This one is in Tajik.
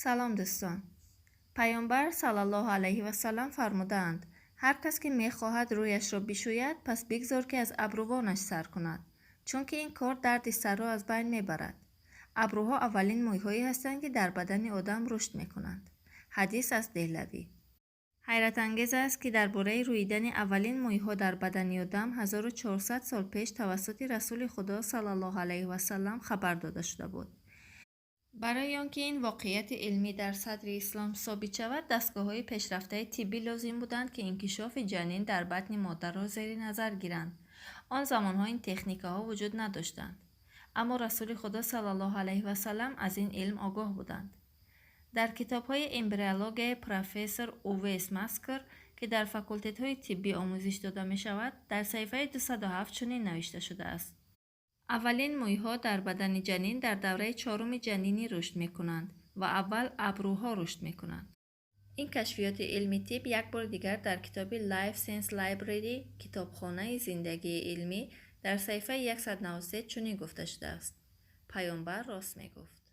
Салом, дӯстон! Паёмбар саллаллоҳу алайҳи васаллам фармудаанд: ҳар кас ки мехоҳад рӯяшро бишӯяд, пас бигзор, ки аз абрувонаш сар кунад, чунки ин кор дарди сарро аз байн мебарад. Абрӯҳо аввалин мӯйҳое ҳастанд, ки дар бадани одам рушд мекунанд. Ҳадис аз Деҳлавӣ. Ҳайратангез аст, ки дар бораи рӯидани аввалин мӯйҳо дар бадани одам 1400 сол пеш тавассути Расули Худо саллаллоҳу алайҳи васаллам хабар дода шуда буд. Барои он ки ин воқеияти илмӣ дар садри ислом собит шавад, дастгоҳҳои пешрафтаи тиббӣ лозим буданд, ки инкишофи ҷанин дар батни модарро зери назар гиранд. Он замонҳо ин техникаҳо вуҷуд надоштанд. Аммо Расули Худо саллаллоҳу алайҳи васаллам аз ин илм огоҳ буданд. Дар китобҳои эмбриологияи профессор Увес Маскер, ки дар факултетҳои тиббӣ омӯзиш дода мешавад, дар саҳифаи 207 чунин навишта шудааст: аввалин мӯйҳо дар бадани ҷанин дар давраи чоруми ҷанинӣ рушд мекунанд ва аввал абрӯҳо рушд мекунанд. Ин кашфиёти илми тиб як бори дигар дар китоби Life Science Library, китобхонаи зиндагии илмӣ, дар саҳифаи 193 чунин гуфта шудааст: Паёмбар рост мегуфт.